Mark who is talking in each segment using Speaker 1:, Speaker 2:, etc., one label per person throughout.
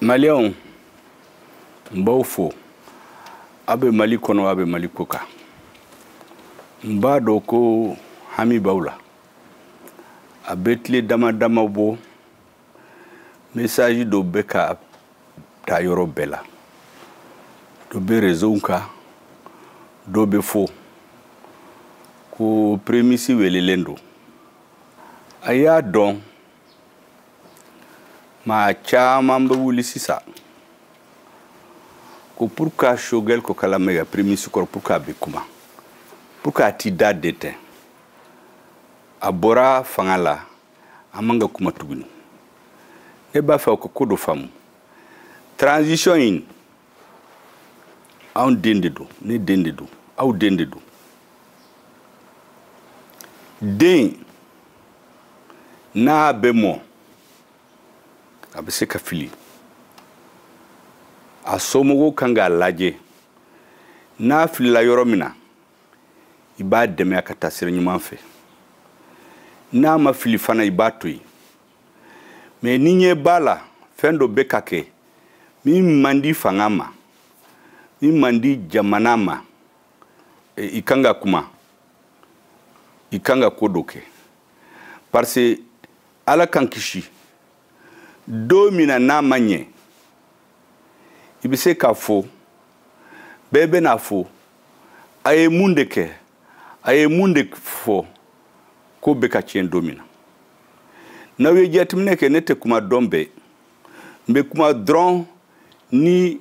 Speaker 1: Maliyɛnw, n b'aw fo. Aw bɛ Mali kɔnɔ, aw bɛ Mali kɔ kan. N b'a dɔn ko hami b'aw la. A bɛ tile dama dama bɔ, message dɔ bɛ ka taa yɔrɔ bɛɛ la. Dɔ bɛ réseau kan, dɔ bɛ fɔ ko premier ministre welelen don. A y'a dɔn maa caman bɛ wuli sisan ko pourquoi Choguel Kokalla Maïga premier ministre kɔrɔ, pourquoi a bɛ kuma, pourquoi a t'i da de tɛ. A bɔra fanga la, an man ka kuma tuguni. Ne b'a fɛ aw ka ko dɔ faamu. Transition in, anw den de don, ne den de don, aw den de don. Den n'a bɛ mɔ, a bɛ se ka fili. A somɔgɔw kan k'a lajɛ. N'a filila yɔrɔ min na, i b'a dɛmɛ a ka taa sira ɲuman fɛ. N'a ma fili fana, i b'a to yen. Mais ni ɲɛ b'a la, fɛn dɔ bɛ ka kɛ min man di fanga ma, min man di jamana ma, i kan ka kuma, i kan ka ko dɔ kɛ. Parce que Ala k'an kisi, don min na n'a ma ɲɛ, i bɛ se k'a fɔ, bɛɛ bɛn'a fɔ, a ye mun de kɛ, a ye mun de fɔ, ko bɛ ka tiɲɛ don min na. N'aw ye jateminɛ kɛ, ne tɛ kuma dɔn bɛɛ. N bɛ kuma dɔrɔn ni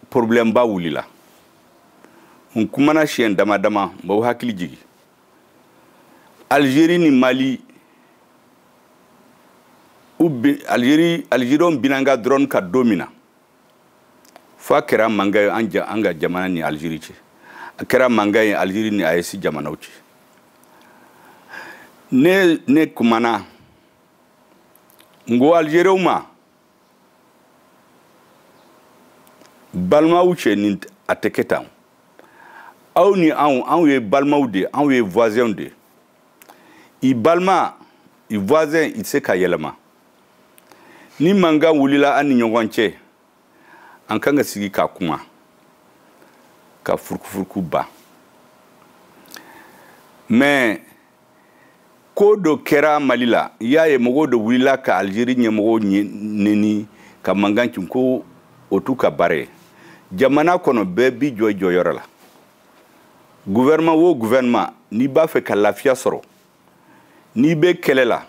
Speaker 1: problème ba wulila. N kumana siɲɛ dama dama, n b'aw hakili jigin. Algérie ni Mali, u bi, Algérie, Algériens binna an ka drone kan don min na, f'a kɛra mankan ye an ka jamana ni Algérie cɛ. A kɛra mankan ye Algérie ni AES jamanaw cɛ. Ne kumana, n ko Algériens ma, balimaw cɛ nin a tɛ kɛ tan. Aw ni anw, anw ye balimaw de ye, anw ye voisins de ye. I balima, i voisin, i tɛ se ka yɛlɛma. Ni mankan wulila an ni ɲɔgɔn cɛ, an kan ka sigi ka kuma, ka furukufuruku ban. Mais ko dɔ kɛra Mali la, i y'a ye mɔgɔw dɔ wulila ka Algérie ɲɛmɔgɔw neni ka mankan ci ko o t'u ka baara ye. Jamana kɔnɔ bɛɛ b'i jɔ i jɔyɔrɔ la. Gouvernement o gouvernement, n'i b'a fɛ ka lafiya sɔrɔ, n'i bɛ kɛlɛ la,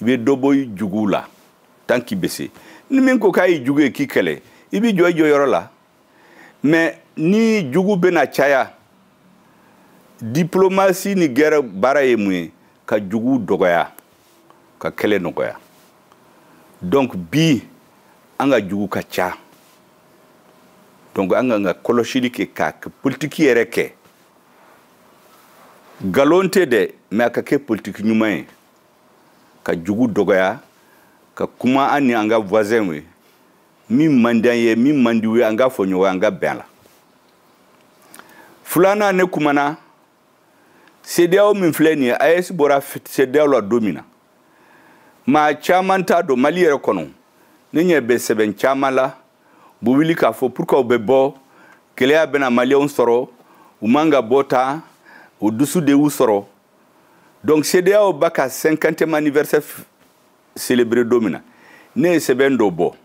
Speaker 1: i bɛ dɔ bɔ i juguw la tant k'i bɛ se. Ni min ko k'a y'i jugu ye k'i kɛlɛ, i b'i jɔ i jɔyɔrɔ la. Mais ni jugu bɛna caya, diplomatie ni guerre baara ye mun ye? Ka jugu dɔgɔya, ka kɛlɛ nɔgɔya. Donc bi an ka jugu ka ca. Donc an kan ka kɔlɔsili kɛ, ka politique yɛrɛ kɛ. Nkalon tɛ dɛ, mais a ka kɛ politique ɲuman ye. Ka jugu dɔgɔya, ka kuma an ni an ka voisins ye. Min man di an ye, min man di u ye, an ka fɔ ɲɔgɔn ye, an ka bɛn a la. Filanan, ne kumana CEDEAO min filɛ nin ye, AES bɔra CEDEAO la don min na, maa caman t'a dɔn Mali yɛrɛ kɔnɔ. Ne ɲɛ bɛ sɛbɛn caman la, u bɛ wuli k'a fɔ pourquoi u bɛ bɔ, gɛlɛya bɛna Maliyɛnw sɔrɔ, u man ka bɔ tan, o dusu de y'u sɔrɔ. Donc CEDEAO ba ka 50e anniversaire célébrer don min na, ne ye sɛbɛn dɔ bɔ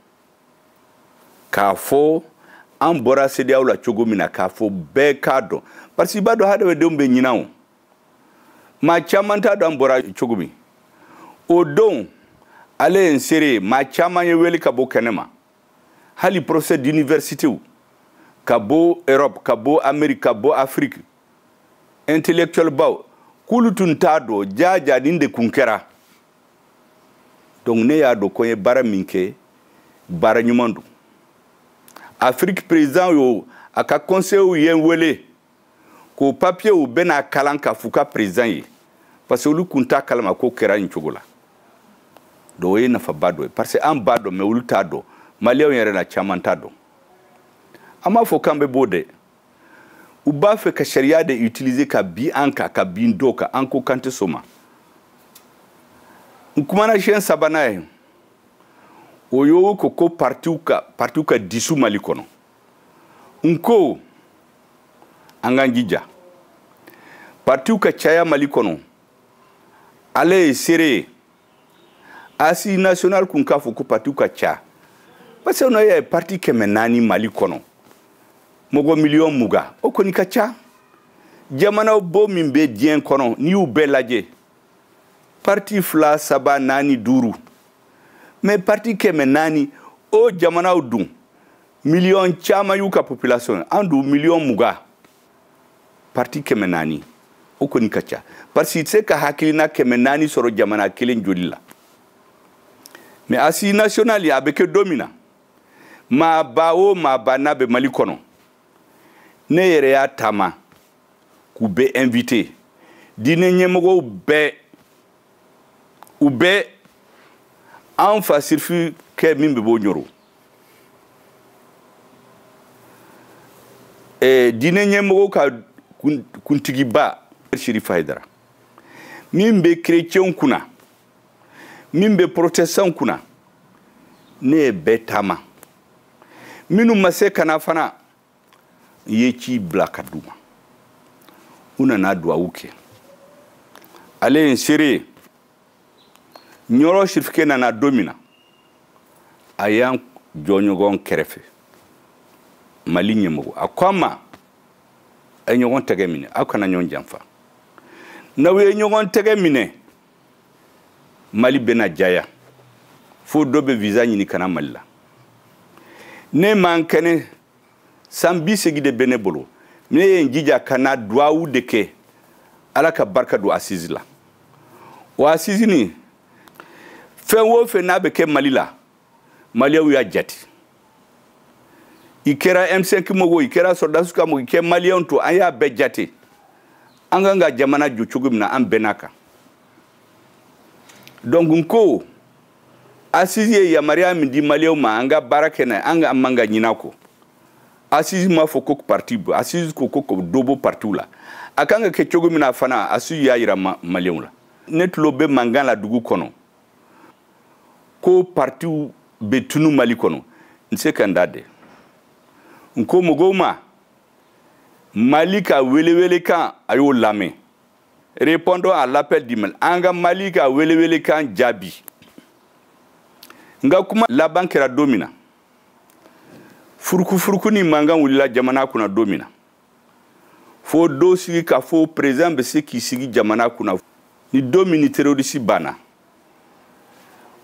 Speaker 1: k'a fɔ an bɔra CEDEAO la cogo min na, k'a fɔ bɛɛ k'a dɔn. Parce que i b'a dɔn hadamadenw bɛ ɲinɛ o. Maa caman t'a dɔn an bɔra cogo min. O don, ale ye n seere ye, maa caman ye wele ka bɔ kɛnɛ ma. Hali professeur d'université ka bɔ Europe, ka bɔ Amérique, ka bɔ Afrique, intellectuel baw, k'olu tun t'a dɔn jaa nin de kun kɛra. Donc ne y'a dɔn ko n ye baara min kɛ, baara ɲuman don. Afrique président y'o, a ka conseil ye n wele k'o papier u bɛna kalan k'a f'u ka président ye, parce que olu kun t'a kalama ko kɛra nin cogo la. Donc o ye nafaba dɔ ye, parce que an b'a dɔn, mais olu t'a dɔn. Maliyɛnw yɛrɛ la caman t'a dɔn. An b'a fɔ k'an bɛ b'o dɛ. U b'a fɛ ka sariya de utiliser ka bin an kan, ka bin dɔw kan, an ko k'an tɛ sɔn o ma. N kumana siɲɛ sabanan ye. O y'o ko ko partiw ka disu Mali kɔnɔ. N ko an k'an jija partiw ka caya Mali kɔnɔ. Ale ye seere ye. Assise nationale kun k'a fɔ ko partiw ka ca parce que n'o ye parti 400 Mali kɔnɔ, mɔgɔ 20 miliyɔn, o kɔni ka ca. Jamanaw bo min bɛ diɲɛ kɔnɔ, n'i y'u bɛɛ lajɛ, parti 2, 3, 4, 5, mais parti 400, o jamanaw dun miliyɔn caman y'u ka population ye, an dun 20 miliyɔn, parti 400, o kɔni ka ca, parce que i tɛ se ka hakilina 400 sɔrɔ jamana kelen joli la. Mais assise nationale a bɛ kɛ don min na, maaba o maaba n'a bɛ Mali kɔnɔ, ne yɛrɛ y'a taama k'u bɛɛ invité, diinɛ ɲɛmɔgɔw bɛɛ, u bɛɛ, an fa sirifu kɛ min bɛ bɔ Ɲɔrɔ, diinɛ ɲɛmɔgɔw ka kuntigiba Chérif Haïdara, min bɛ chrétienw kunna, min bɛ protestantw kunna, ne ye bɛɛ taama. Minnu ma se ka na fana, n ye ci bila ka d'u ma, u nana duwawu kɛ. Ale ye n seere ye. Ɲɔrɔ sirifikɛ nana don min na, a y'an jɔ ɲɔgɔn kɛrɛfɛ, Mali ɲɛmɔgɔ, a ko an ma: a ye ɲɔgɔn tɛgɛ minɛ, aw kana ɲɔgɔn janfa. N'aw ye ɲɔgɔn tɛgɛ minɛ, Mali bɛna jaya fo dɔ bɛ visa ɲini ka na Mali la. Ne man kɛnɛ, san 80 de bɛ ne bolo, ne ye n jija ka na duwawu de kɛ Ala ka barika don assise la. O assise nin, fɛn o fɛn n'a bɛ kɛ Mali la, maliyɛnw y'a jate. I kɛra M5 mɔgɔ, i kɛra sɔrɔdasiw ka mɔgɔ, i kɛ maliyɛnw to, an y'a bɛɛ jate. An kan ka jamana jɔ cogo min na, an bɛnn'a kan. Donc n ko assise ye yamaruya min di maliyɛnw ma, an ka baara kɛ n'a ye, an ka man ka ɲin'a kɔ. Assise m'a fɔ ko parti bɔ, assise ko ko dɔ bɔ partiw la. A kan ka kɛ cogo min na fana, assise y'a yira maliyɛnw la. Ne tulo bɛ mankan la dugu kɔnɔ ko partiw bɛ tunu Mali kɔnɔ, n se ka n da dɛ. N ko mɔgɔw ma, Mali ka welewelekan, a y'o lamɛn. Répondons à l'appel du Mali, an ka Mali ka welewelekan jaabi. N ka kuma laban kɛra don min na, furukufuruku ni mankan wulila jamana kunna don min na, fo dɔw sigi k'a fɔ président bɛ se k'i sigi jamana kunna ni don min ni terroriste banna.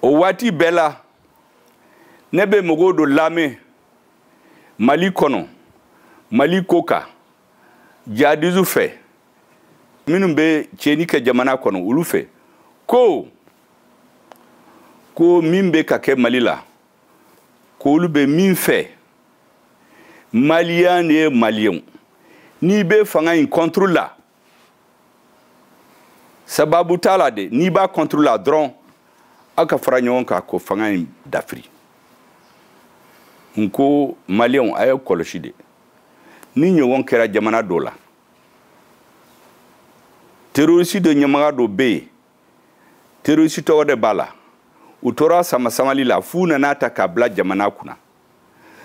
Speaker 1: O waati bɛɛ la, ne bɛ mɔgɔw dɔ lamɛn Mali kɔnɔ, Mali ko kan, jihadistes fɛ minnu bɛ tiɲɛni kɛ jamana kɔnɔ, olu fɛ ko min bɛ ka kɛ Mali la, k'olu bɛ min fɛ, maliyɛn de ye maliyɛnw, n'i bɛ fanga in contre la, sababu t'a la de, n'i b'a contre la dɔrɔn, aw ka fara ɲɔgɔn kan ko fanga in dafiri. N ko maliyɛnw, a ye kɔlɔsi de, ni ɲɔgɔn kɛra jamana dɔ la, terroriste dɔ ɲɛmaga dɔ bɛ yen, terroriste tɔgɔ de b'a la, u tora sama samali la f'u nana ta k'a bila jamana kunna.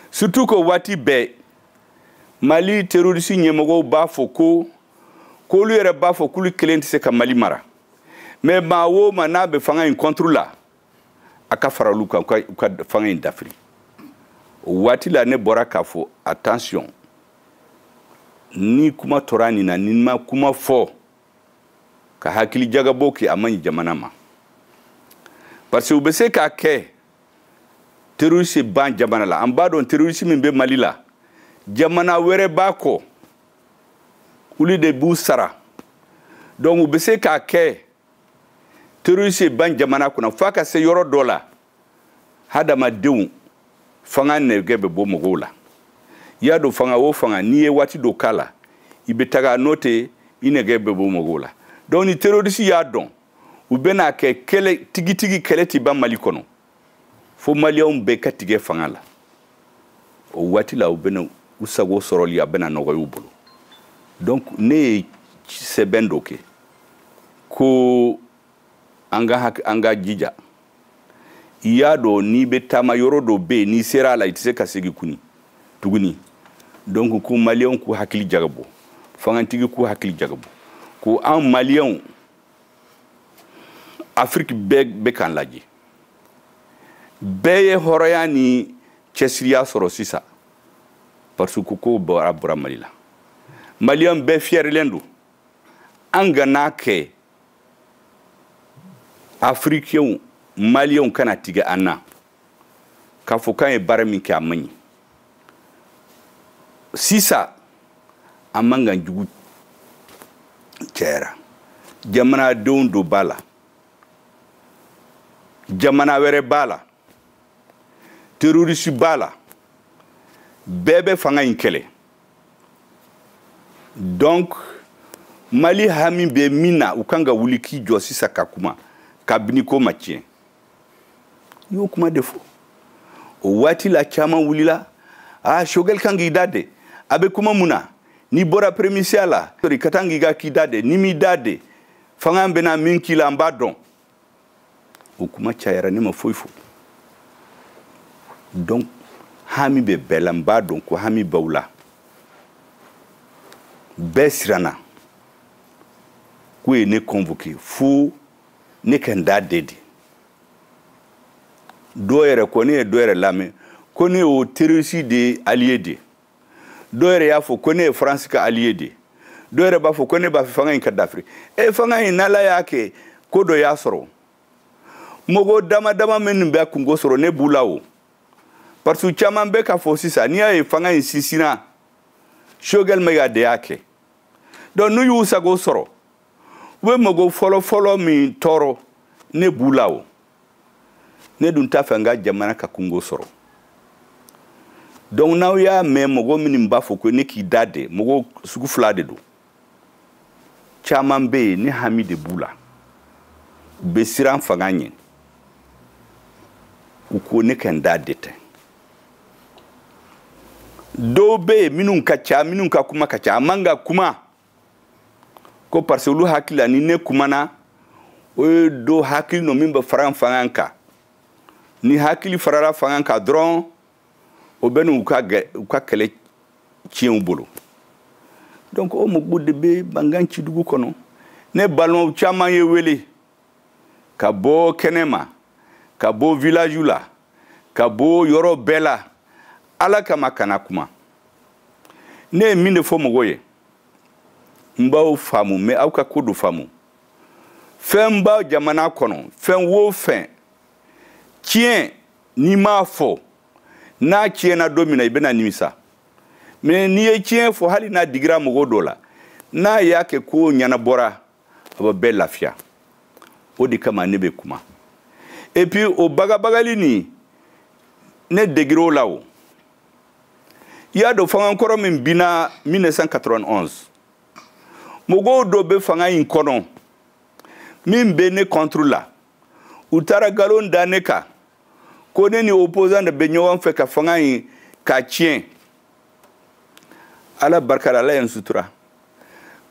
Speaker 1: Surtout que waati bɛɛ Mali terroriste ɲɛmɔgɔw b'a fɔ ko k'olu yɛrɛ b'a fɔ k'olu kelen tɛ se ka Mali mara, mais maa o maa n'a bɛ fanga in contre la, a ka fara olu kan, u ka fanga in dafiri. O waati la, ne bɔra k'a fɔ: attention, ni kuma tora nin na, ni ma kuma fɔ ka hakili jagabɔ kɛ, a man ɲi jamana ma, parce que u bɛ se k'a kɛ terroriste ban jamana la. An b'a dɔn terroriste min bɛ Mali la, jamana wɛrɛ b'a kɔ, olu de b'u sara. Donc u bɛ se k'a kɛ terroriste ban jamana kunna f'a ka se yɔrɔ dɔ la, hadamadenw fanga nɛgɛ bɛ bɔ mɔgɔw la. I y'a dɔn, fanga o fanga, n'i ye waati dɔ k'a la, i bɛ taga, n'o tɛ, i nɛgɛ bɛ bɔ mɔgɔw la. Donc ni terroriste y'a dɔn, u bɛna kɛ kɛlɛ tigitigi, kɛlɛ ti ban Mali kɔnɔ fo maliyɛnw bɛɛ ka tigɛ fanga la. O waati la, u bɛna u sago sɔrɔli, a bɛna nɔgɔya u bolo. Donc ne ye sɛbɛn dɔ kɛ ko an ka jija. I y'a dɔn, n'i bɛ taama, yɔrɔ dɔ bɛ yen, n'i sera a la, i tɛ se ka segin kuni tuguni. Donc ko Maliyɛnw k'u hakili jagabɔ, fangantigi k'u hakili jagabɔ, ko an Maliyɛnw, Afiriki bɛɛ bɛ k'an lajɛ. Bɛɛ ye hɔrɔnya ni cɛsiriya sɔrɔ sisan, parce que ko bɔra Mali la. Maliyɛn bɛɛ fiyɛrilen don. An kana kɛ Afirikɛnw, Maliyɛnw kana tigɛ an na k'a fɔ k'an ye baara min kɛ, a man ɲi. Sisan an man kan jugu cayara, jamanadenw dɔ b'a la, jamana wɛrɛ b'a la, terroriste b'a la, bɛɛ bɛ fanga in kɛlɛ. Donc Mali hami bɛ min na, u kan ka wuli k'i jɔ sisan ka kuma kabini ko ma tiɲɛ. I y'o kuma de fɔ o waati la, caman wulila: "Aa, Choguel kan k'i da de, a bɛ kuma mun na? N'i bɔra premisiya la, i ka taa k'i ka k'i da de. N'i m'i da de, fanga bɛna min k'i la, an b'a dɔn." O kuma cayara, ne ma foyi fɔ. Donc hami bɛ bɛɛ la, n b'a dɔn ko hami b'aw la. Bɛɛ siranna k'u ye ne convoqué fo ne ka n da de. Dɔw yɛrɛ ko, ne ye dɔ yɛrɛ lamɛn ko ne y'o terroriste de allié de. Dɔw yɛrɛ y'a fɔ ko ne ye France ka allié de. Dɔw yɛrɛ b'a fɔ ko ne b'a fɛ fanga in ka dafiri. E, fanga in, n'Ala y'a kɛ ko dɔ y'a sɔrɔ, mɔgɔ dama dama minnu bɛ kungo sɔrɔ, ne b'u la o, parce que caman bɛ k'a fɔ sisan, n'i y'a ye fanga in sinsinna, Choguel Maïga de y'a kɛ. Donc n'u y'u sago sɔrɔ, u bɛ mɔgɔ fɔlɔ fɔlɔ min tɔɔrɔ, ne b'u la o. Ne dun t'a fɛ n ka jamana ka kungo sɔrɔ. Donc n'aw y'a mɛn, mɔgɔ minnu b'a fɔ ko ne k'i da de, mɔgɔ sugu fila de don. Caman bɛ yen, ne hami de b'u la, u bɛ siran fanga ɲɛ, u ko ne ka n da de tɛ. Dɔw bɛ yen minnu ka ca, minnu ka kuma ka ca, a man ka kuma ko, parce que olu hakili la, ni ne kumana, o ye dɔ hakili nɔ min bɛ fara fanga kan. Ni hakili farala fanga kan dɔrɔn, o bɛ n'u ka u ka kɛlɛ tiɲɛ u bolo. Donc o mɔgɔw de bɛ mankan ci dugu kɔnɔ. Ne balimaw caman ye wele ka bɔ kɛnɛma, ka bɔ village la, ka bɔ yɔrɔ bɛɛ la, Ala kama kana kuma. Ne ye min de fɔ mɔgɔw ye, n b'aw faamu, mais aw ka ko dɔ faamu: fɛn b'a jamana kɔnɔ, fɛn wo fɛn tiɲɛ, n'i m'a fɔ, n'a tiɲɛna don min na, i bɛna nimisa. Mais n'i ye tiɲɛ fɔ, hali n'a digira mɔgɔ dɔ la, n'a y'a kɛ ko ɲɛnabɔra, a bɛ bɛɛ lafiya. O de kama ne bɛ kuma. Et puis o bagabagali nin, ne degir'o la. O i y'a dɔn, fanga kɔrɔ min binna 1991, mɔgɔw dɔ bɛ fanga in kɔnɔ min bɛ ne contre la, u taara nkalon da ne kan ko ne ni opposant de bɛ ɲɔgɔn fɛ ka fanga in k'a tiɲɛ. Ala barika la, Ala ye n sutura.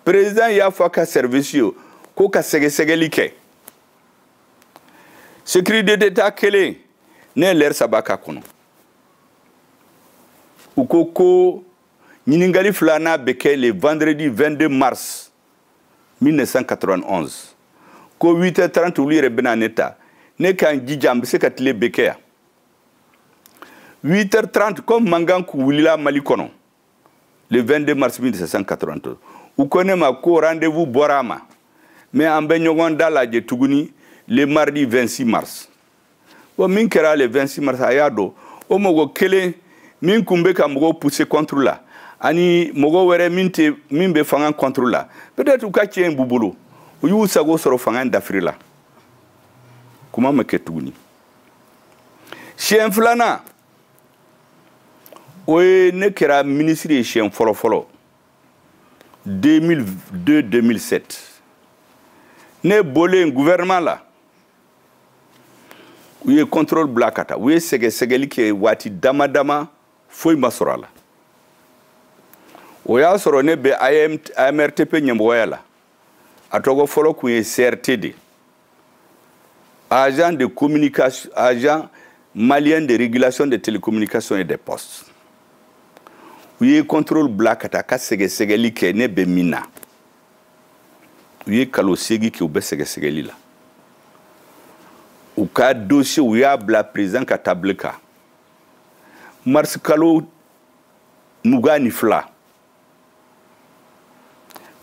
Speaker 1: Président y'a fɔ a ka service ye ko ka sɛgɛsɛgɛli kɛ. Sécurité d'État kelen, ne ye lɛri 3 k'a kɔnɔ. U ko ko ɲininkali filanan bɛ kɛ le vendredi 22 mars 1991, ko 8h30, olu yɛrɛ bɛna ne ta. Ne k'an jija, an bɛ se ka tile bɛɛ kɛ yan. 8h30, comme mankan k'u wulila Mali kɔnɔ le 22 mars 1991, u ko ne ma ko rendez-vous bɔra a ma, mais an bɛ ɲɔgɔn da lajɛ tuguni le mardi 26 mars. Bon, min kɛra le 26 mars, a y'a dɔn, o mɔgɔ kelen min kun bɛ ka mɔgɔw pousser contre la, ani mɔgɔ wɛrɛ min tɛ, min bɛ fanga contre la, peut-être u ka tiɲɛ b'u bolo, u y'u sago sɔrɔ, fanga dafiri la, kuma ma kɛ tuguni. Siɲɛ filanan, o ye ne kɛra minisiri ye siɲɛ fɔlɔ fɔlɔ 2002 2007. Ne bɔlen gouvernement la, u ye contrôle bila ka taa, u ye sɛgɛsɛgɛli kɛ waati dama dama, foyi ma sɔrɔ a la. O y'a sɔrɔ ne bɛ AMRTP ɲɛmɔgɔya la, a tɔgɔ fɔlɔ kun ye CRT de. Agent de communication, agent malien de régulation des télécommunications et des postes. U ye contrôle bila ka taa ka sɛgɛsɛgɛli kɛ ne bɛ min na. U ye kalo 8 kɛ u bɛ sɛgɛsɛgɛli la. U ka dossier u y'a bila président ka table kan. Mars kalo 22.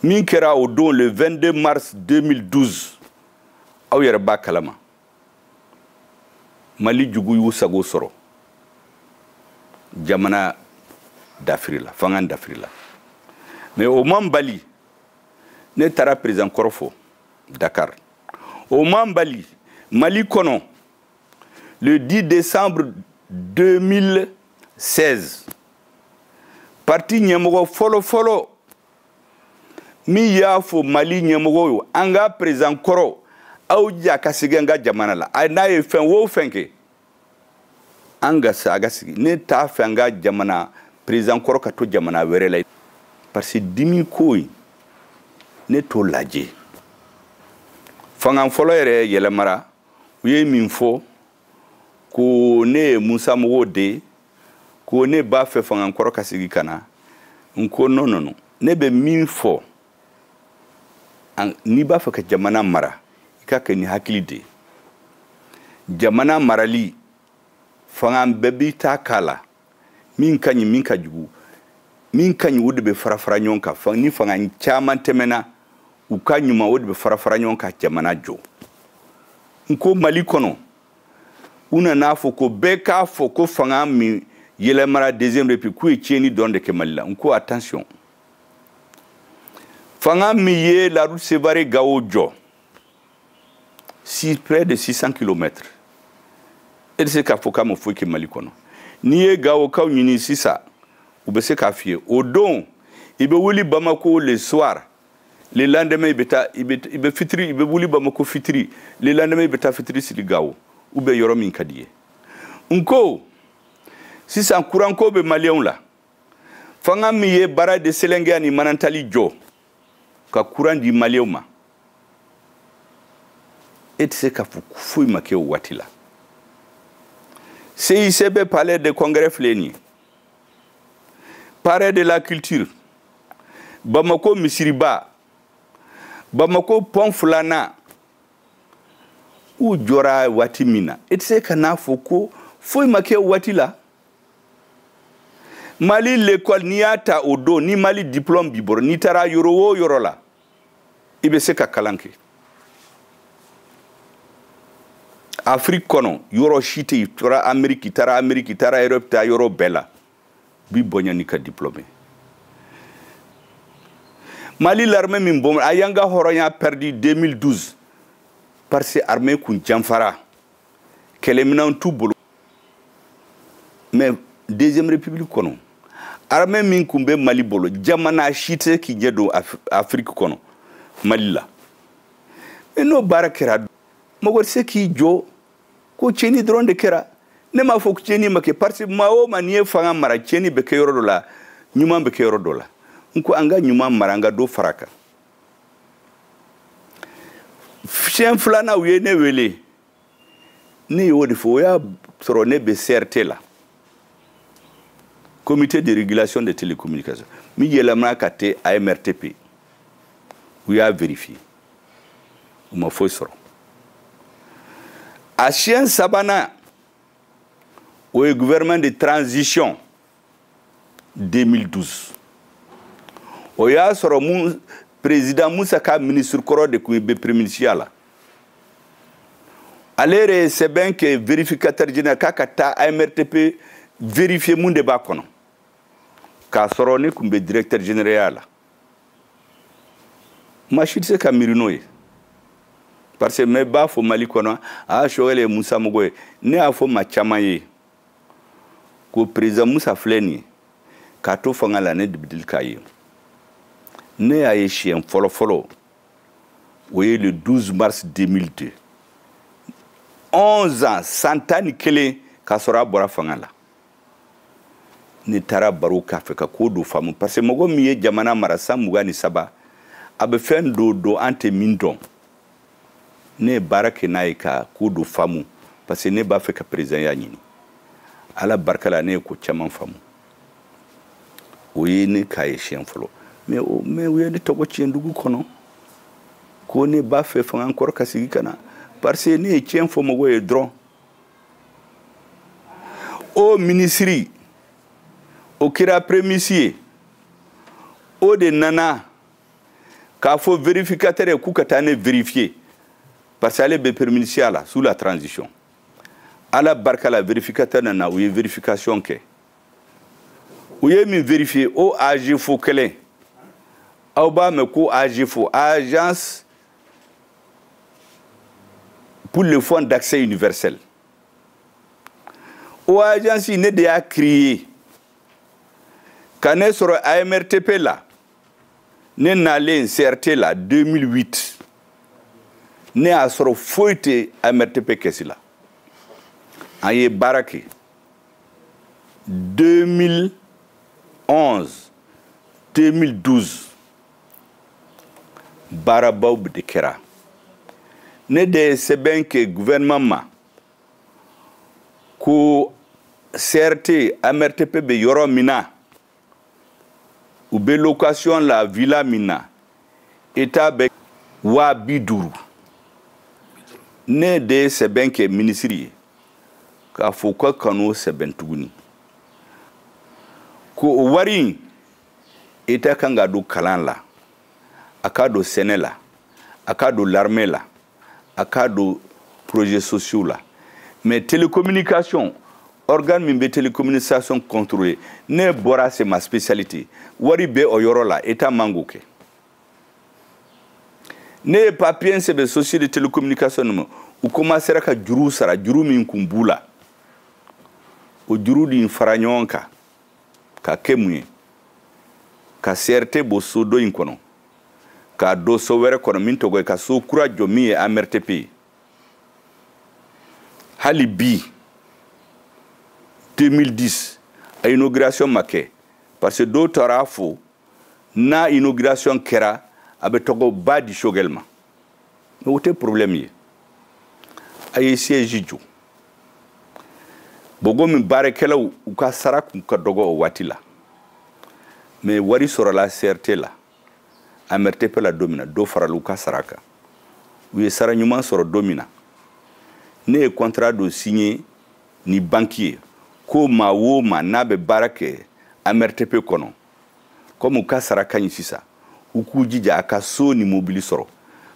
Speaker 1: Min kɛra o don le 22 mars 2012, aw yɛrɛ b'a kalama. Mali jugu y'u sago sɔrɔ. Jamana dafiri la, fanga dafiri la. Mais o man bali, ne taara président kɔrɔ fɔ Dakar. O man bali, Mali kɔnɔ, le 10 décembre 2016, parti ɲɛmɔgɔ fɔlɔ fɔlɔ min y'a fɔ Mali ɲɛmɔgɔw ye, an ka président kɔrɔ, aw ja ka segin an ka jamana la. A n'a ye fɛn o fɛn kɛ, an ka se a ka sigi. Ne t'a fɛ an ka jamana président kɔrɔ ka to jamana wɛrɛ la, parce que dimi ko in ne t'o lajɛ. Fanga fɔlɔ yɛrɛ yɛlɛmara, u ye min fɔ ko ne ye Musa mɔgɔw de ye, ko ne b'a fɛ fanga kɔrɔ ka sigi ka na. N ko non, non, non, ne bɛ min fɔ, n'i b'a fɛ ka jamana mara, i ka kɛ ni hakili de ye. Jamana marali, fanga bɛɛ b'i ta k'a la, min ka ɲi, min ka jugu, min ka ɲi o de bɛ fara fara ɲɔgɔn kan. Ni fanga caman tɛmɛna, u ka ɲuman o de bɛ fara fara ɲɔgɔn kan jamana jɔ. N ko Mali kɔnɔ, u nana fɔ ko bɛɛ k'a fɔ ko fanga min yɛlɛmara deuxième république k'u ye tiɲɛni dɔrɔn de kɛ Mali la. N ko attention, fanga min ye la route Sévaré Gao jɔ, près de 600 kilomètres, e tɛ se k'a fɔ k'a ma foyi kɛ Mali kɔnɔ. N'i ye Gawokaw ɲini sisan, u bɛ se k'a f'i ye. O don i bɛ wuli Bamako le soir, le lendemain i bɛ taa, i bɛ fitiri, i bɛ wuli Bamako fitiri, le lendemain i bɛ taa fitiri siri Gawo ou bien yɔrɔ min ka di ye. N ko sisan courant ko bɛ maliyɛnw la. Fanga min ye barrage de Sélingué ni Manantali jɔ ka courant di maliyɛnw ma, e tɛ se k'a fɔ foyi ma kɛ o waati la. CICB palais de congrès filɛ nin ye, palais de la culture, Bamako misiriba, Bamako pont filanan, u jɔra waati min na, e tɛ se ka n'a fɔ ko foyi ma kɛ o waati la. Mali l'école, n'i y'a ta o don, ni Mali diplôme b'i bolo, n'i taara yɔrɔ o yɔrɔ la, i bɛ se ka kalan kɛ. Afrique kɔnɔ, yɔrɔ si tɛ yen, i taara Amérique, i taara Amérique, i taara Europe, taa yɔrɔ bɛɛ la, b'i bonya n'i ka diplôme. Mali l'armée min bɔn, a y'an ka hɔrɔnya perdu 2012 parce que armée kun janfara, kɛlɛminɛnw t'u bolo. Mais deuxième république kɔnɔ, armée min kun bɛ Mali bolo, jamana si tɛ se k'i ɲɛ don Afrique kɔnɔ Mali la. Mais n'o baara kɛra, mɔgɔ tɛ se k'i jɔ ko tiɲɛni dɔrɔn de kɛra. Ne m'a fɔ ko tiɲɛni ma kɛ, parce que maa o maa n'i ye fanga mara, tiɲɛni bɛ kɛ yɔrɔ dɔ la, ɲuman bɛ kɛ yɔrɔ dɔ la. N ko an ka ɲuman mara, an ka dɔ fara a kan. Siɲɛ filanan u ye ne wele, ne y'o de fɔ, o y'a sɔrɔ ne bɛ CRT la, comité de régulation des télécommunications, min yɛlɛmana ka te AMRTP. U y'a vérifié, u ma foyi sɔrɔ. A siɲɛ sabanan, o ye gouvernement de transition 2012. O y'a sɔrɔ mun président Musa ka ministre kɔrɔ de kun bɛ premier ministre la. Ale yɛrɛ ye sɛbɛn kɛ vérificateur général k'a ka taa AMRTP vérifier mun de b'a kɔnɔ. K'a sɔrɔ ne kun bɛ directeur général la. Maa si tɛ se ka miiri n'o ye. Parce que n b'a fɔ Mali kɔnɔ, a Choguel ye Musa mɔgɔ ye. Ne y'a fɔ maa caman ye ko président Musa filɛ nin ye, k'a to fanga la, ne de bɛ deli k'a ye. Ne y'a ye siɲɛ fɔlɔ fɔlɔ, o ye le 12 mars 2002. 11 ans, san 11 k'a sɔrɔ a bɔra fanga la. Ne taara baro k'a fɛ ka ko dɔ faamu, parce que mɔgɔ min ye jamana mara san 23, a bɛ fɛn dɔ dɔn an tɛ min dɔn. Ne ye baara kɛ n'a ye ka ko dɔ faamu, parce que ne b'a fɛ ka présidentya ɲini. Ala barika la, ne ye ko caman faamu. O ye ne k'a ye siɲɛ fɔlɔ. Mais u ye ne tɔgɔ tiɲɛ dugu kɔnɔ ko ne b'a fɛ fanga kɔrɔ ka sigi ka na, parce que ne ye tiɲɛ fɔ mɔgɔw ye dɔrɔn. O minisiri, o kɛra premier ministre ye, o de nana k'a fɔ vérificateur ye k'u ka taa ne vérifier, parce que ale bɛ premier ministre la sous la transition. Ala barika la, vérificateur nana, u ye vérification kɛ. U ye min vérifier, o AGEFAU kelen, aw b'a mɛn ko AGEFAU, Agence pour le Fonds d'accès universel, o agence, ne de y'a créé ka ne sɔrɔ AMRTP la. Ne nalen CRT la 2008, ne y'a sɔrɔ foyi tɛ AMRTP kɛsi la. An ye baara kɛ 2011, 2012, baarabaw de kɛra. Ne de ye sɛbɛn kɛ gouvernement ma ko CRT, AMRTP bɛ yɔrɔ min na, u bɛ location la villa min na, État bɛ 50 000. Ne de ye sɛbɛn kɛ minisiri ye k'a fɔ ka kan'o sɛbɛn tuguni, ko o wari in, État kan ka don kalan la, a k'a don sɛnɛ la, a k'a don l'armée la, a k'a don projets sociaux la. Mais télécommunication, organe min bɛ télécommunication contrôler, ne bɔra, c'est ma spécialité, wari bɛ o yɔrɔ la, État man k'o kɛ. Ne ye papier sɛbɛn société de télécommunication ma, u commencera ka juru sara. Juru min kun b'u la, o juru nin fara ɲɔgɔn kan ka kɛ mun ye? Ka CRT bɔ so dɔ in kɔnɔ k'a don so wɛrɛ kɔnɔ min tɔgɔ ye ka so kura jɔ min ye AMRTP ye. Hali bi 2010, a inauguration ma kɛ, parce que dɔw taara fo n'a inauguration kɛra, a bɛ tɔgɔ ba di Choguel ma. Mais o tɛ problème ye. A ye siège jɔ bon, komi baarakɛlaw u ka sara kun ka dɔgɔ o waati la, mais wari sɔrɔla CRT la, AMRTP la don min na, dɔ farala u ka sara kan. U ye sara ɲuman sɔrɔ don min na, ne ye contrat dɔ signé ni banque ye ko maa o maa n'a bɛ baara kɛ AMRTP kɔnɔ, komi u ka sara ka ɲi sisan, u k'u jija a ka so ni mobili sɔrɔ,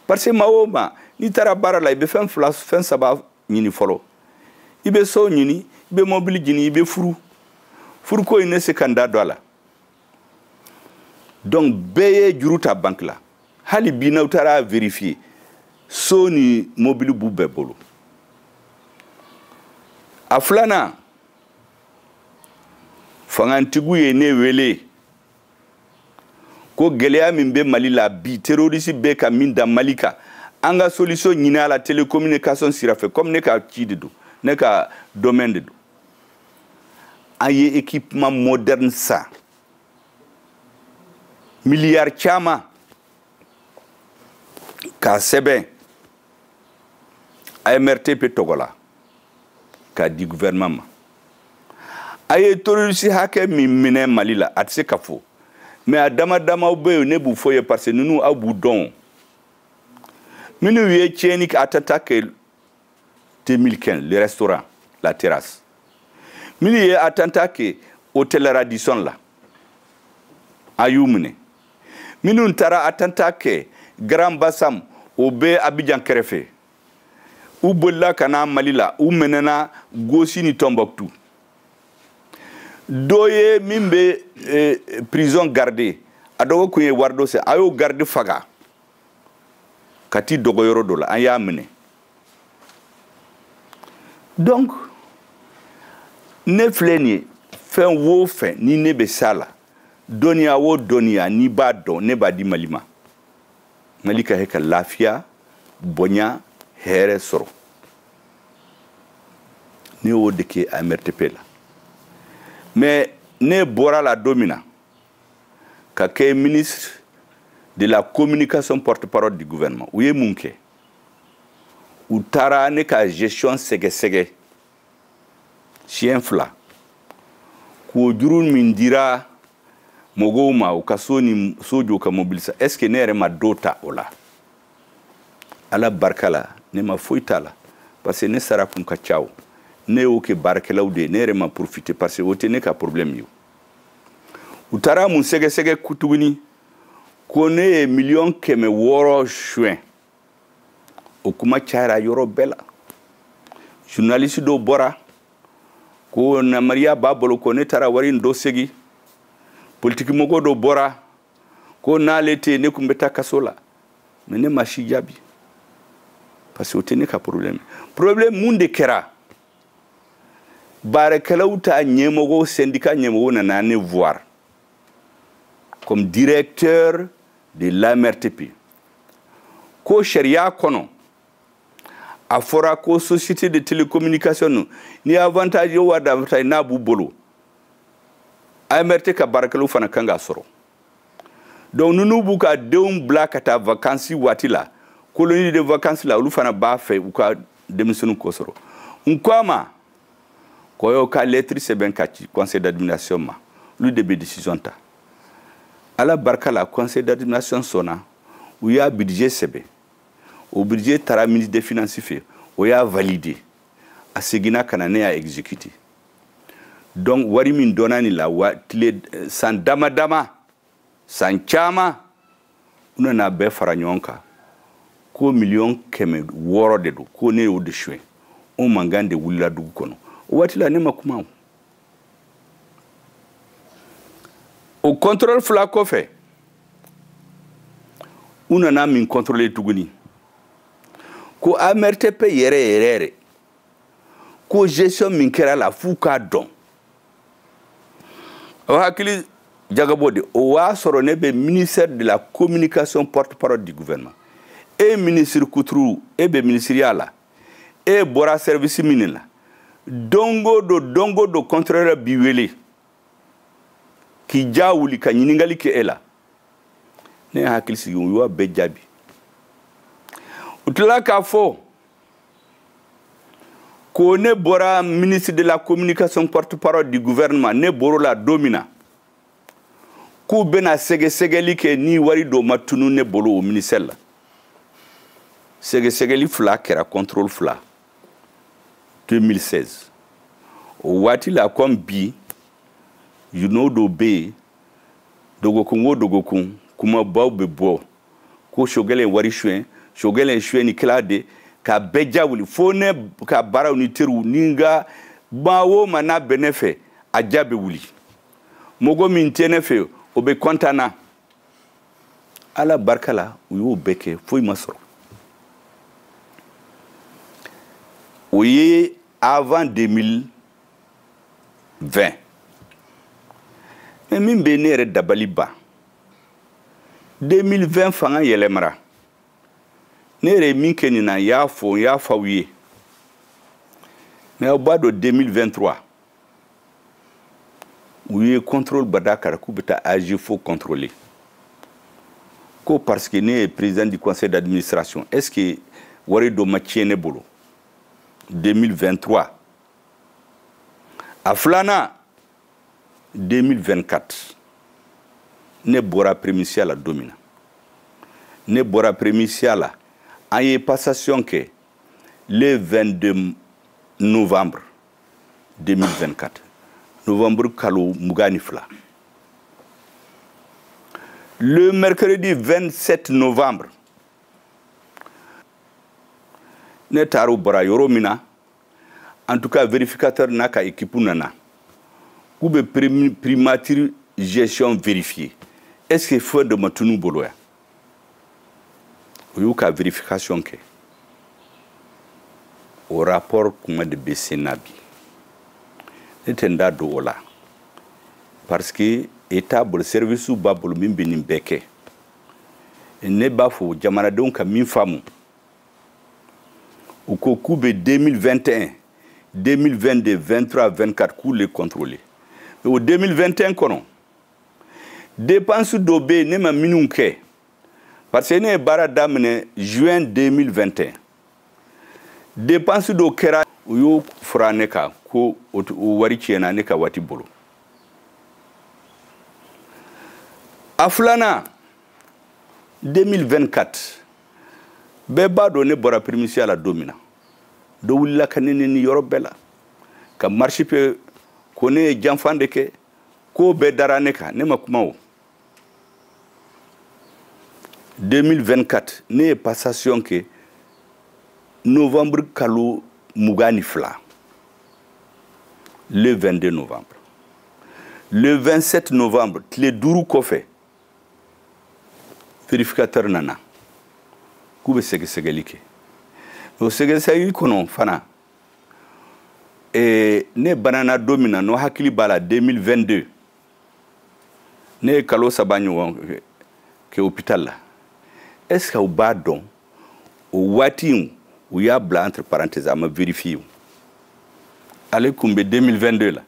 Speaker 1: parce que maa o maa n'i taara baara la, i bɛ fɛn fila, fɛn saba ɲini fɔlɔ: i bɛ so ɲini, i bɛ mobili ɲini, i bɛ furu. Furuko in, ne se ka n da don a la. Donc bɛɛ ye juru ta banque la. Hali bi, n'aw taara vérifier, so ni mobili b'u bɛɛ bolo. A filanan, fangantigiw ye ne wele ko gɛlɛya min bɛ Mali la bi, terroriste bɛ ka min da Mali kan, an ka solution ɲini a la télécommunication sira fɛ. Comme ne ka ci de don, ne ka domaine de don, an ye équipement moderne san miliyari caman k'a sɛbɛn AMRTP tɔgɔ la k'a di gouvernement ma. A ye terroriste hakɛ min minɛ Mali la, a tɛ se ka fɔ, mais a dama damaw bɛ yen, ne b'u fɔ ye, parce que ninnu, aw b'u dɔn. Minnu ye tiɲɛni kɛ, attentat kɛ 2015, le restaurant La Terrasse, minnu ye attentat kɛ hôtel Radisson la, a y'u minɛ. Minnu taara attentat kɛ Grand Bassam, o bɛ Abidjan kɛrɛfɛ, u bolila ka na Mali la, u minɛna Gosi ni Tombouctou. Dɔ ye min bɛ prison garde, a dɔgɔ kun ye wari dɔ se, a y'o garde faga ka t'i dogo yɔrɔ dɔ la, an y'a minɛ. Donc ne filɛ nin ye, fɛn wo fɛn ni ne bɛ s'a la, dɔnniya o dɔnniya n'i b'a dɔn, ne b'a di Mali ma, Mali ka kɛ ka lafiya, bonya, hɛrɛ sɔrɔ. Ne y'o de kɛ AMRTP la. Mais ne bɔra la don min na ka kɛ ministre de la Communication, porte-parole du gouvernement, u ye mun kɛ? U taara ne ka gestion sɛgɛsɛgɛ siɲɛ 2, k'o juru min dira mɔgɔw ma u ka so ni so jɔ, ka mobili san, est ce que ne yɛrɛ ma dɔ ta o la? Ala barika la, ne ma foyi t'a la, parce que ne sara kun ka ca. O ne y'o kɛ baarakɛlaw de ye, ne yɛrɛ ma profiter, parce que o tɛ ne ka problème ye. U taara mun sɛgɛsɛgɛ tuguni? Ko ne ye 600 000 000 suɲɛ. O kuma cayara yɔrɔ bɛɛ la. Journaliste dɔw bɔra ko namariya b'a bolo, ko ne taara wari in dɔ segin. Politiki mɔgɔ dɔ bɔra ko n'ale tɛ, ne kun bɛ taa kaso la. Mais ne ma si jaabi, parce que o tɛ ne ka problème. Problème mun de kɛra? Baarakɛlaw ta ɲɛmɔgɔ, syndicat ɲɛmɔgɔ nana ne voir comme directeur de l'AMRTP, ko sariya kɔnɔ a fɔra ko société de télécommunication ni avantage o avantage n'a b'u bolo, AMRT ka baarakɛlaw fana kan k'a sɔrɔ. Donc ninnu b'u ka denw bila ka taa vacances waati la, colonie de vacances la, olu fana b'a fɛ u ka denmisɛnninw ko sɔrɔ. N ko a ma ko y'o ka lettre sɛbɛn ka ci conseil d'administration ma, olu de bɛ décision ta. Ala barika la, conseil d'administration sɔnna, u y'a budget sɛbɛn. O budget taara ministre des Finances fɛ, o y'a validé, a seginna ka na, ne y'a exécuté. Donc wari min dɔnna nin la wa, tile san dama dama, san caman, u nana bɛɛ fara ɲɔgɔn kan ko 600 000 000 de don, ko ne y'o de suɲɛ. O mankan de wulila dugu kɔnɔ. O waati la, ne ma kuma. O contrôle fila kɔfɛ, u nana min contrôler tuguni? Ko AMRTP yɛrɛ yɛrɛ yɛrɛ, ko gestion min kɛra la, f'u k'a dɔn. O hakili jagabɔ de, o y'a sɔrɔ ne bɛ ministère de la Communication, porte-parole du gouvernement. E ministre kuturu, e bɛ ministériya la, e bɔra service min la, don o don, don o don, contrôleur b'i wele k'i ja wuli ka ɲininkali kɛ e la. Ne ye hakili sigi, u y'o bɛɛ jaabi. U tilala k'a fɔ ko ne bɔra ministre de la Communication, porte-parole du gouvernement, ne bɔr'o la don min na, k'u bɛna sɛgɛsɛgɛli kɛ ni wari dɔ ma tunu ne bolo o ministère la. Sɛgɛsɛgɛli fila kɛra, contrôle fila, 2016. O waati la, comme bi, journaux dɔw bɛ yen, dɔgɔkun o dɔgɔkun, kumabaw bɛ bɔ ko Choguel ye wari suɲɛ, Choguel ye suɲɛnikɛla de, ka bɛɛ ja wuli, fo ne ka baaraw ni teriw ni n ka maa o maa n'a bɛ ne fɛ, a ja bɛ wuli. Mɔgɔ min tɛ ne fɛ, o bɛ kɔntan na. Ala barika la, u y'o bɛɛ kɛ, foyi ma sɔrɔ. O ye avant 2020. Mais min bɛ ne yɛrɛ dabali ban, 2020 fanga yɛlɛmara, ne yɛrɛ ye min kɛ nin na, n y'a fɔ, n y'a fɔ aw ye. Mais aw b'a dɔn, 2023, u ye contrôle bada kara k'u bɛ taa AGFO contrôler, ko parce que ne ye président du conseil d'administration, est ce que wari dɔ ma tiɲɛ ne bolo? 2023. A filanan, 2024, ne bɔra premisiya la don min na, ne bɔra premisiya la, an ye passation kɛ le 22 novembre 2024, novembre kalo 22. Le mercredi 27 novembre, ne taara u bara yɔrɔ min na, en tout cas vérificateur n'a ka équipe nana k'u bɛ primature gestion vérifier, est ce que fɛn dɔ ma tunu bolo yan? O y'u ka vérification kɛ. O rapport kuma de bɛ sen na bi, ne tɛ n da don o la, parce que état bolo, service b'a bolo min bɛ nin bɛɛ kɛ. Ne b'a fɔ jamanadenw ka min faamu, u ko k'u bɛ 2021, 2022, 23, 24, k'u le contrôler. Mais o 2021 kɔnɔ, dépense dɔ bɛ yen ne ma minnu kɛ, parce que ne ye baara daminɛ juin 2021. Dépense dɔ kɛra, u y'o fura ne kan ko o wari tiɲɛna ne ka waati bolo. A filanan, 2024, bɛɛ b'a dɔn ne bɔra primature la don min na, dɔ wulila ka ne neni yɔrɔ bɛɛ la, ka marche pe ko ne ye janfan de kɛ, ko bɛɛ dara ne kan, ne ma kuma o. 2024, ne ye passation kɛ novembre kalo 22, le 22 novembre. Le 27 novembre, tile 5 kɔfɛ, vérificateur nana k'u bɛ sɛgɛsɛgɛli kɛ. O sɛgɛsɛgɛli kɔnɔ fana, ne banana don min na, n'o hakili b'a la, 2022, ne ye kalo 3 ɲɔgɔn kɛ hôpital la. Est-ce que aw b'a dɔn o waati in u y'a bila entre parenthèses, a ma vérifier o. Ale kun bɛ 2022 la.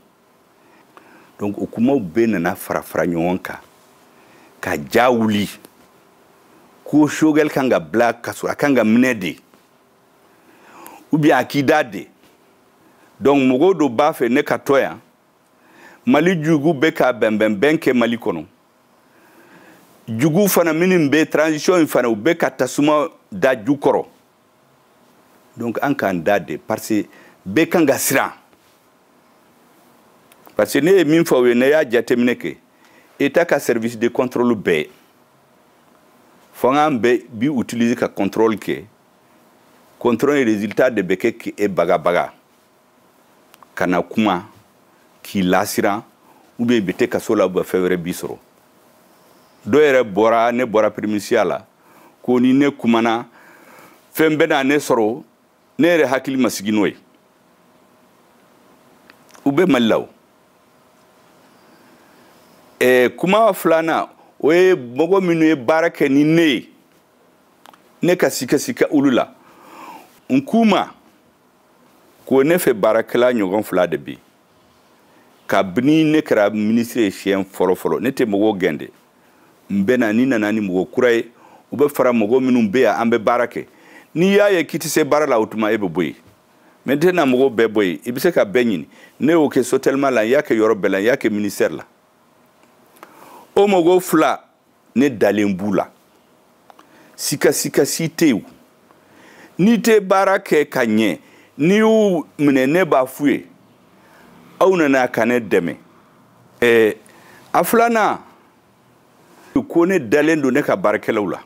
Speaker 1: Donc o kumaw bɛɛ nana fara fara ɲɔgɔn kan ka ja wuli ko Choguel kan ka bila kaso, a kan ka minɛ de, ou bien a k'i da de. Donc mɔgɔw dɔ b'a fɛ ne ka to yan, Mali jugu bɛ ka bɛnbɛnbɛn kɛ Mali kɔnɔ. Jugu fana minnu bɛ transition in fana, u bɛ ka tasuma da ju kɔrɔ. Donc an k'an da de, parce que bɛɛ kan ka siran. Parce que ne ye min fɔ aw ye, ne y'a jateminɛ kɛ, État ka service de contrôle bɛɛ, fanga bɛɛ bi utiliser ka contrôle kɛ. Contrôle résultat de bɛ kɛ k'e bagabaga ka na kuma k'i lasiran, ou bien i bɛ taa kaso la, ou bien fɛn wɛrɛ b'i sɔrɔ. Dɔ yɛrɛ bɔra, ne bɔra primature la, ko ni ne kumana fɛn bɛ na ne sɔrɔ, ne yɛrɛ hakili ma sigi n'o ye. U bɛ Mali la o. Kuma filanan, o ye mɔgɔ minnu ye baara kɛ ni ne ye, ne ka sika sika olu la. N k'u ma ko ne fɛ baarakɛla ɲɔgɔn 2 de bɛ yen. Kabini ne kɛra minisiri ye siɲɛ fɔlɔ fɔlɔ, ne tɛ mɔgɔw gɛn dɛ. N bɛ na, ni nana ni mɔgɔ kura ye, u bɛ fara mɔgɔ minnu bɛ yan, an bɛ baara kɛ. N'i y'a ye k'i tɛ se baara la, o tuma e bɛ bɔ yen. Mais n tɛna mɔgɔw bɛɛ bɔ yen, i bɛ se ka bɛɛ ɲini. Ne y'o kɛ Sotelma la, n y'a kɛ yɔrɔ bɛɛ la, n y'a kɛ ministère la. O mɔgɔ 2, ne dalen b'u la. Sika sika si tɛ yen. N'i tɛ baara kɛ ka ɲɛ, n'i y'u minɛ, ne b'a f'u ye, aw nana ka ne dɛmɛ. A filanan, ko ne dalen don ne ka baarakɛlaw la.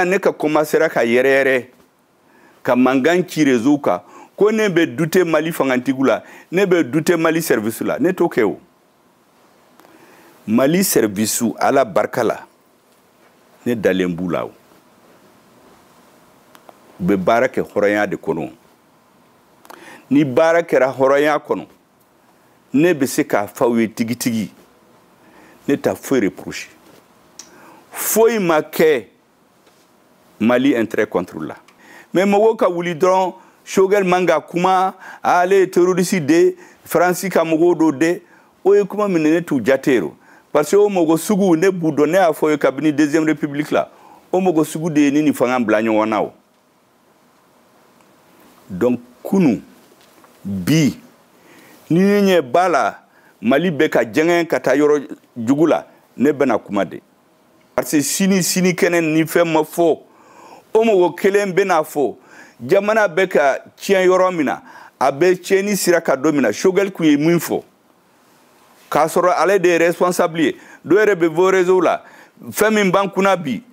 Speaker 1: Ne ka commencera ka yɛrɛ yɛrɛ ka mankan ci réseau kan ko ne bɛ douter Mali fangantigiw la, ne bɛ douter Mali service la. Ne t'o kɛ o. Mali service, Ala barika la, ne dalen b'u la o. U bɛ baara kɛ hɔrɔnya de kɔnɔ. Ni baara kɛra hɔrɔnya kɔnɔ, ne bɛ se k'a fɔ aw ye tigitigi, ne ta foyi reproche, foyi ma kɛ Mali intérêt contre la. Mais mɔgɔw ka wuli dɔrɔn, Choguel man ka kuma, ale ye terroriste de, Faransi ka mɔgɔw do de, o ye kuma min ne t'u jate o. Parce que o mɔgɔ sugu, ne b'u dɔn, ne y'a fɔ ye kabini deuxième république la, o mɔgɔ sugu de ye ni nin fanga bila ɲɔgɔn na o. Donc kunu bi, ni ne ɲɛ b'a la Mali bɛ ka jɛngɛ ka taa yɔrɔ jugu la, ne bɛna kuma de. Parce que sini sini kɛnɛ ni fɛn ma fɔ, o mɔgɔ kelen bɛna fɔ jamana bɛ ka tiɲɛ yɔrɔ min na, a bɛ tiɲɛni sira ka don min na, Choguel kun ye min fɔ, k'a sɔrɔ ale de ye responsable ye. Dɔw yɛrɛ bɛ bɔ réseau la, fɛn min b'an kunna bi,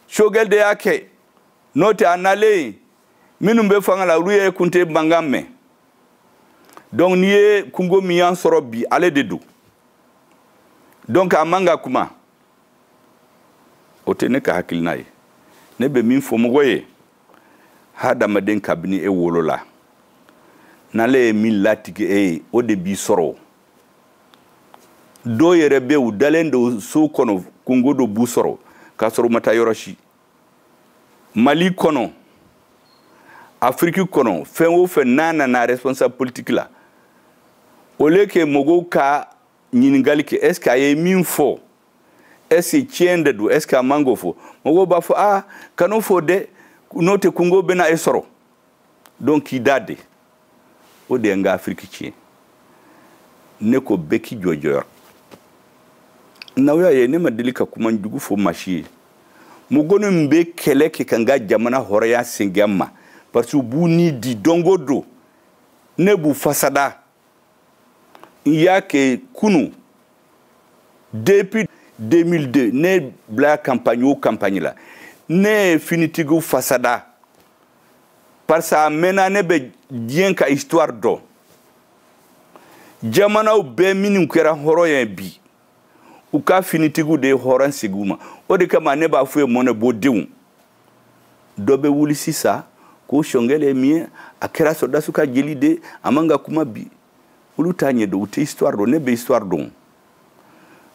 Speaker 1: Choguel de y'a kɛ. N'o tɛ, a nalen, minnu bɛ fanga la, olu yɛrɛ kun tɛ mankan mɛn. Donc n'i ye kungo min y'an sɔrɔ bi, ale de don. Donc a man ka kuma, o tɛ ne ka hakilina ye. Ne bɛ min fɔ mɔgɔ ye, hadamaden, kabini e wolola, n'ale ye min latigɛ e ye, o de b'i sɔrɔ. Dɔw yɛrɛ bɛ yen, u dalen don so kɔnɔ, kungo dɔ b'u sɔrɔ k'a sɔrɔ u ma taa yɔrɔ si. Mali kɔnɔ, Afiriki kɔnɔ, fɛn o fɛn n'a nana responsable politique la, au lieu que mɔgɔw ka ɲininkali kɛ, est ce que a ye min fɔ, est ce que tiɲɛ de don, est ce que a man k'o fɔ, mɔgɔw b'a fɔ, ah, kan'o fɔ dɛ, n'o tɛ kungo bɛna e sɔrɔ. Donc k'i da de, o de ye n ka Afiriki tiɲɛ. Ne ko bɛɛ k'i jɔ jɔyɔrɔ. N'aw y'a ye, ne ma deli ka kuma jugu fɔ maa si ye. Mɔgɔ min bɛ kɛlɛ kɛ ka n ka jamana hɔrɔnya segin ma, parce que u b'u ni di don o don, ne b'u fasada. N y'a kɛ kunu, depuis 2002, ne bila campagne o campagne la, ne ye finitigiw fasada, parce que a mɛnna ne bɛ diɲɛ ka histoire dɔn. Jamanaw bɛɛ minnu kɛra hɔrɔn ye bi, u ka finitigiw de ye hɔrɔn sigi u ma. O de kama ne b'a fɔ ye, mɔnɛ bɔ denw dɔ bɛ wuli sisan ko Choguel ye min ye, a kɛra sɔrɔdasiw ka jeli de, a man ka kuma bi. Olu t'a ɲɛdɔn, u tɛ histoire dɔn. Ne bɛ histoire dɔn.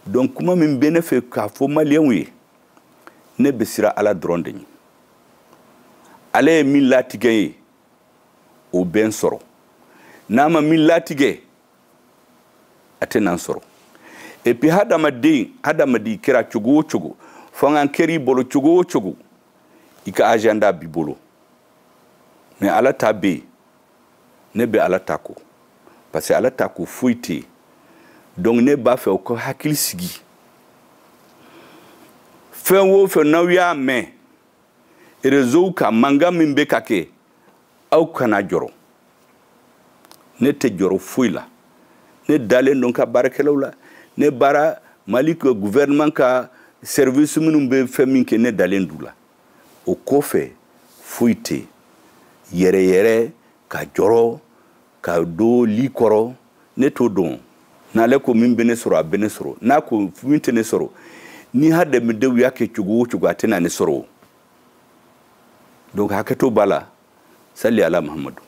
Speaker 1: Donc kuma min bɛ ne fɛ k'a fɔ maliyɛnw ye, ne bɛ siran Ala dɔrɔn de ɲɛ. Ale ye min latigɛ ye, o bɛ n sɔrɔ. N'a ma min latigɛ, a tɛ na n sɔrɔ. Et puis hadamaden, hadamaden kɛra cogo o cogo, fanga kɛr'i bolo cogo o cogo, i ka agenda b'i bolo, mais Ala ta bɛ yen. Ne bɛ Ala ta ko, parce que Ala ta ko foyi tɛ yen. Donc ne b'a fɛ u ka hakili sigi. Fɛn o fɛn n'aw y'a mɛn réseau kan, mankan min bɛ ka kɛ, aw kana jɔrɔ. Ne tɛ jɔrɔ foyi la. Ne dalen don ka baarakɛlaw la. Ne baara Mali ka gouvernement ka service minnu bɛ fɛn min kɛ, ne dalen d'u la. O kɔfɛ, foyi tɛ yɛrɛ yɛrɛ ka jɔrɔ ka don li kɔrɔ, ne t'o dɔn. N'ale ko min bɛ ne sɔrɔ, a bɛ ne sɔrɔ. N'a ko min tɛ ne sɔrɔ, ni hadamadenw y'a kɛ cogo o cogo, a tɛna ne sɔrɔ o. Donc hakɛto b'a la. Sali ala Muhammadu.